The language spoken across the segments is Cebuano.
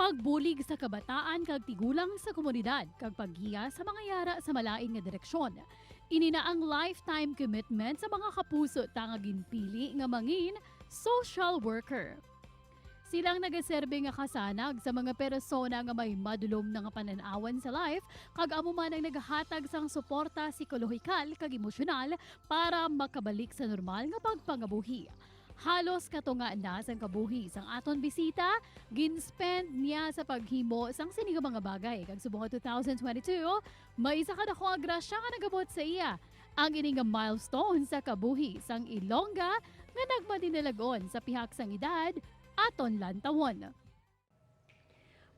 Pagbulig sa kabataan kag tigulang sa komunidad kag paggiya sa mga yara sa malain nga direksyon. Ini na ang lifetime commitment sa mga kapuso ta nga ginpili nga mangin social worker. Silang nagaserbe nga kasanag sa mga persona nga may madulom na nga pananawan sa life kag amo man ang nagahatag sang suporta psikolohikal kag emosyonal para makabalik sa normal nga pagpangabuhi. Halos katunga na sang kabuhi sang aton bisita, ginspend niya sa paghimo sang sini nga mga bagay. Kag subong nga 2022, may isa ka dako nga grasya nga nagabot sa iya. Ang ini nga milestone sa kabuhi sang Ilongga nga nagmadinalagon sa pihak sang edad aton lantawon.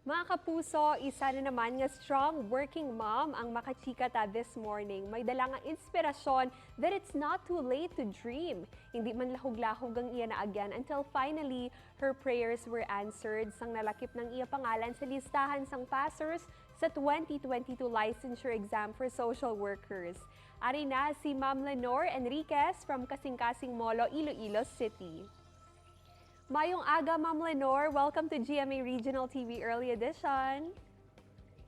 Mga kapuso, isa na naman nga strong working mom ang makachika ta this morning. May dala nga inspirasyon that it's not too late to dream. Hindi man lahog-lahog ang iya na again until finally her prayers were answered sang nalakip ng iya pangalan sa listahan sang passers sa 2022 licensure exam for social workers. Ari na si Ma'am Lenore Enriquez from Kasing-Kasing Molo, Iloilo City. Mayong aga, Ma'am Lenore. Welcome to GMA Regional TV Early Edition.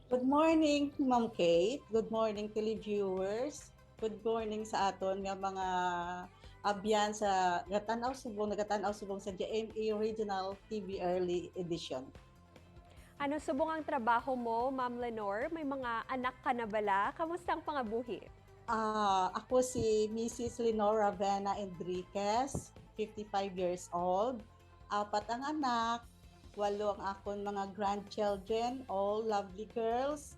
Good morning, Ma'am Kate. Good morning, televiewers. Good morning sa aton nga mga abyan sa gatanaw subong, nagatanaw subong sa GMA Regional TV Early Edition. Ano subong ang trabaho mo, Ma'am Lenore? May mga anak ka na bala? Kamusta ang pangabuhi? Ako si Mrs. Lenora Vena Enriquez, 55 years old. Apat ang anak, walo ang akon mga grandchildren, all lovely girls.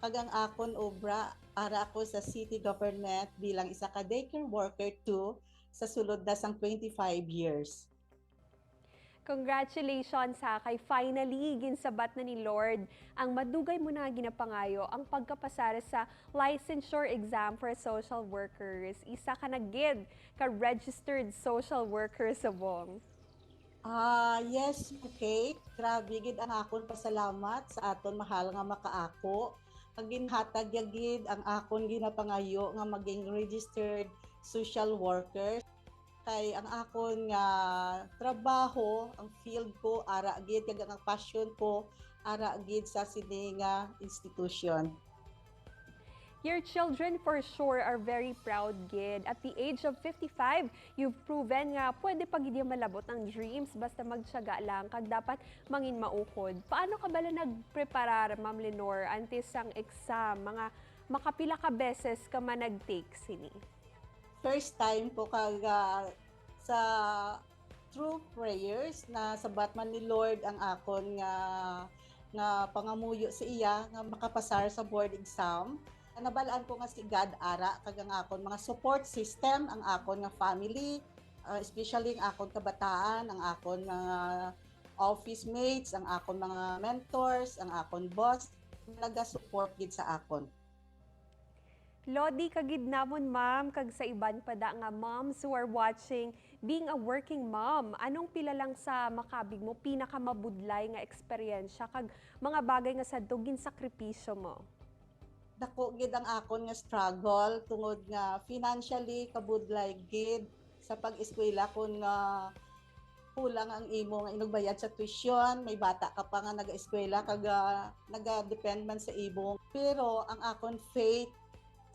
Kag ang akon obra, ara ako sa city government bilang isa ka daycare worker 2 sa sulod na sang 25 years. Congratulations ha, kay finally ginsabat na ni Lord ang madugay mo na ginapangayo, ang pagkapasar sa licensure exam for social workers. Isa ka na gid ka registered social worker subong. Ah, yes, okay. Grabe gid ang akon pasalamat sa aton mahal nga makaako. Ang ginhatag ya gid ang akon ginapangayo nga maging registered social worker. Kay ang akon nga trabaho, ang field ko ara gid kag ang passion ko ara gid sa sini nga institution. Your children for sure are very proud gid. At the age of 55, you've proven nga pwede pa gid yung malabot ang dreams basta magtiyaga lang kag dapat mangin maukod. Paano ka bala nagpreparar, Ma'am Lenore, antes sang exam? Mga makapila ka beses ka man nag-take sini? First time ko kag sa through prayers na sabat man ni Lord ang akon nga nga pangamuyo sa iya nga makapasar sa board exam. Nabalaan ko nga si God ara kag ang akon mga support system, ang akon nga family, especially ang akon kabataan, ang akon mga office mates, ang akon mga mentors, ang akon boss, naga-support gid sa akon. Lodi kagid namon, ma'am, kag sa iban pa da nga moms who are watching, being a working mom, anong pila lang sa makabig mo pinakamabudlay nga eksperyensya kag mga bagay nga sadto ginsakripisyo mo? Dako gid ang akon nga struggle tungod nga financially kabudlay gid sa pag-eskwela kun nga kulang ang imo nga inugbayad sa tuition, may bata ka pa nga naga-eskwela kag naga-depend man sa imo. Pero ang akon faith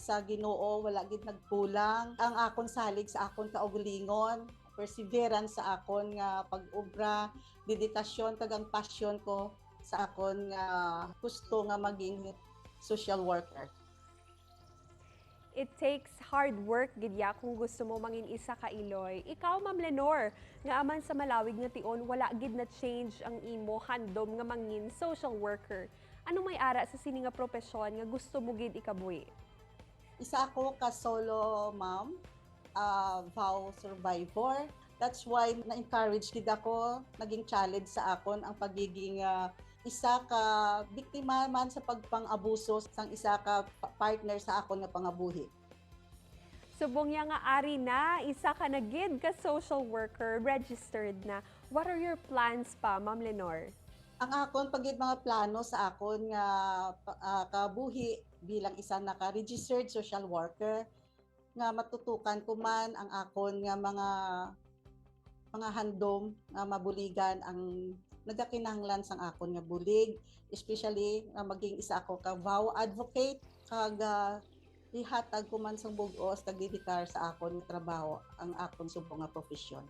sa Ginoo wala gid nagkulang. Ang akon salig sa akon kaugalingon, perseverance sa akon nga pag-obra, dedikasyon kag ang passion ko sa akon nga gusto nga maging social worker. It takes hard work gid ya kung gusto mo mangin isa ka iloy. Ikaw, Ma'am Lenore, nga aman sa malawig nga tion wala gid na change ang imo handom nga mangin social worker. Ano may ara sa sini nga propesyon nga gusto mo gid ikabuhi? Isa ako ka solo mom, VAW survivor. That's why na-encourage gid ako, naging challenge sa akon ang pagiging isa ka biktima man sa pagpang-abuso sang isa ka partner sa akon nga pangabuhi. Subong ya nga ari na, isa ka na gid ka social worker, registered na. What are your plans pa, Ma'am Lenore? Ang akon pagid mga plano sa akon nga kabuhi bilang isa na ka registered social worker nga matutukan ko man ang akon nga mga mga handom nga mabuligan ang nagakinahanglan sang akon nga bulig, especially nga maging isa ako ka vow advocate kag ihatag ko man sang bug-os kag dedikar sa akon nga trabaho, ang akon subong nga profesyon.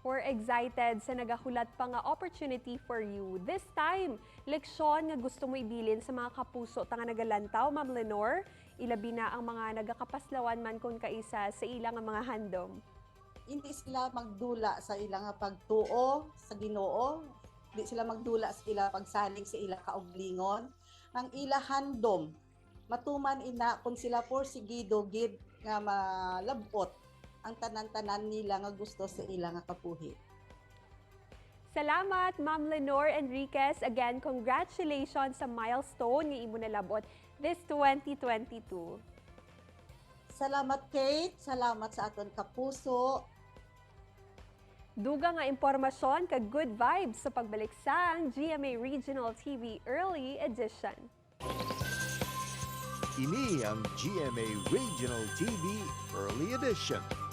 We're excited sa nagahulat pa nga opportunity for you. This time, leksyon nga gusto mo ibilin sa mga kapuso ta nga nagalantaw, Ma'am Lenore, ilabi na ang mga nagakapaslawan man kung kaisa sa ilang nga mga handom. Hindi sila magdula sa ilang nga pagtuo sa Ginoo, hindi sila magdula sa ila pagsalig sa ila kauglingon. Ang ila handom matuman ina kung sila porsigido gid nga malabot ang tanan-tanan nila nga gusto sa ila nga kapuhi. Salamat, Ma'am Lenore Enriquez. Again, congratulations sa milestone nga imo nalabot this 2022. Salamat, Kate, salamat sa aton kapuso. Duga nga impormasyon kag good vibes sa pagbalik sang GMA Regional TV Early Edition. Ini ang GMA Regional TV Early Edition.